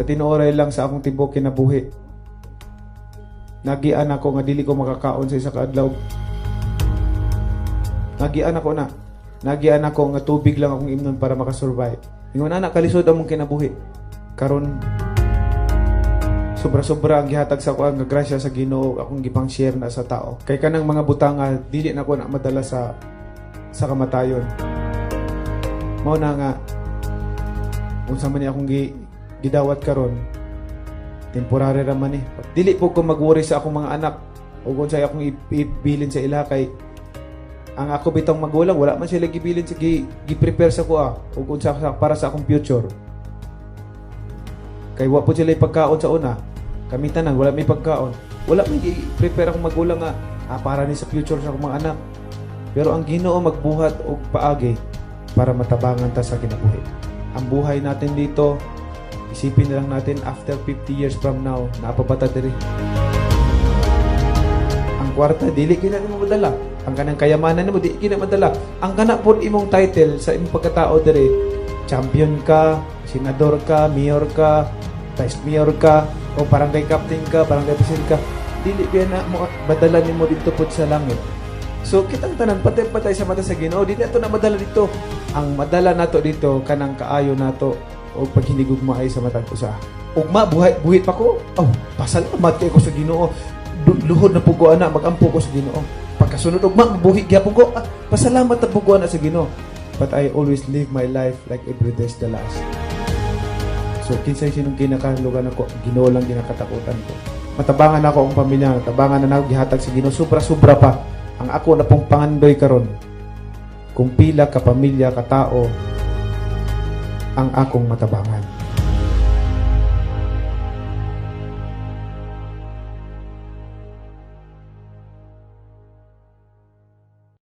Sa tinuoray lang, sa akong tibuok kinabuhi, nagian ako nga dili ko makakaon sa isa ka adlaw. Nagian ako na. Nagian ako nga tubig lang akong imnon para makasurvive. Ingon ana kalisod among kinabuhi. Karon, sobra-sobra ang gihatag sa ako nga grasya sa Ginoo, akong gipang share na sa tao. Kay kanang mga butanga, dili na ko na madala sa kamatayon. Mao na nga unsa man ni akong gidawat karon, temporary ra man eh. Dili po ko mag-worry sa akong mga anak o kung sa akong ibilin sa ila, kay ang ako bitong magulang, wala man sila gibilin sa gi-prepare sa kuha o kung para sa akong future. Kay wa po sila pagkaon sa una. Kami tanan wala may pagkaon. Wala man gi-prepare akong magulang nga para ni sa future sa akong mga anak. Pero ang Ginoo magbuhat og paagi para matabangan ta sa kinabuhi. Ang buhay natin dito, isipin na lang natin, after 50 years from now, naa pa ba ta diri? Ang kwarta, dili kina nimo madala. Ang kanang kayamanan nimo, dili kina madala. Ang kana pod imong title sa imong pagkatao diri, champion ka, senador ka, mayor ka, vice mayor ka, o barangay captain ka, barangay president ka, dili biya na mo madala nimo dito pod sa langit. So kitang tanan patay-patay sa mata sa Ginoo, dili ato na madala dito. Ang madala nato dito, kanang kaayo nato o paghinigugma ay sa matag usa. Ugma buhay buhit pa ko. Oh, pasalamat kay ko sa Ginoo. Luhod na pud ko ana, magampo ko sa Ginoo. Pagkasunod ugma, mabuhi gyapon ko. Ah, pasalamat na pud ko ana sa Ginoo. But I always live my life like every day is the last. So kinsay sinong kinakalugan ako, Ginoo lang ginakatakutan ko. Matabangan ako ang pamilya, matabangan na nako gihatag sa Ginoo, sobra-sobra pa. Ang ako na pong pangandoy karon, kung pila ka pamilya, ka tao ang akong matabangan.